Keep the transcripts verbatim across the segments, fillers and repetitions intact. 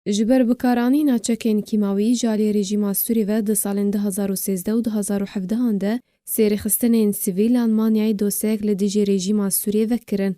Ji ber bikaranîna çekên kîmawî ji aliyê rejîma Sûrî ve di salên du hazar û sêzdeh û du hazar û hevdehan de sê rêxistinên sivîl li Almanyayê dosyayek li dijî rejîma Sûriyê vekirin.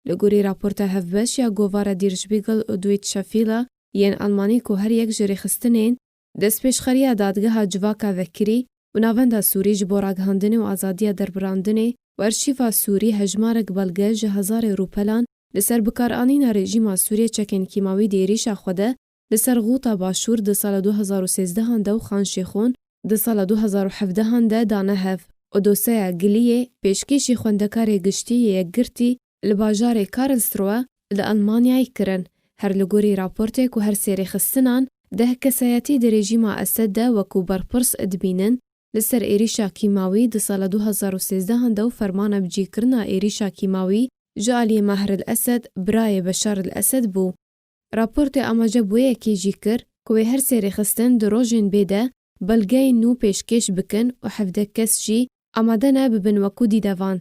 Li gorî raporta hevbeş ya govara Der Spiegel û Deutsche Welle yên Almanî ku her yek ji rêxistinên destpêşxeriya dadgeha civaka vekirî û Navenda Sûrî ji bo Ragihandinê û Azadiya Derbirandinê û Arşîva Sûrî hejmarek belge ji hezarê rûpelan li ser bikaranîna rejîma Sûriyê çekên kîmawî di êrîşa xwe de li ser Xûta Başûr di sala du hazar û sêzdehan de û Xan Şêxûn di sala du hazar û hevdehan de dane hev û dosyeya Giliyê pêşkêşî xwendekarê giştî yê Yekgirtî li bajarê Karlsruhe li Almanyayê kirin. Her li gorî raportê ku her sê rêxistinan deh kesayetî di rejîma Esed de wekû berpirs dibînin, li ser êrîşa kîmawî di sala du hazar û sêzdehan de û fermana bicîkirina êrîşa kîmawî ji aliyê Mahr el Esed, birayê Beşar el Esed bû. Raportê amaje bi wê yekê jî kir ku wê her sê rêxistin di rojên bê de belgeyên nû pêşkêş bikin û hevdeh kes jî amade ne bibin wekû dîdevan.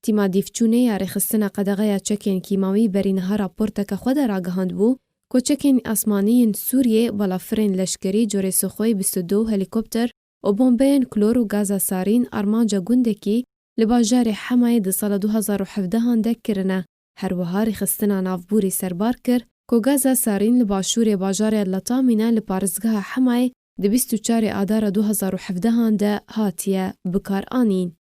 Tîma dîvçûnê ya Rêxistina Qedexeya Çekên Kîmawî berî niha raporteke xwe de ragihandbû ku çekên asmanî yên Sûriyê balafirên leşkerî corê Suxoy bîst û du û helîkopter û bombeyên klor û gaza sarîn armanca gundekî li bajarê Hemayê di sala du hazar û hevdehan de kirine. Her wiha rêxistina navbûrî serbar kir ku gaza sarîn li başûrê bajarê Latamîne li parêzgeha Hemayê di bîst û çarê Adara du hazar û hevdehan de hatiye bikaranîn.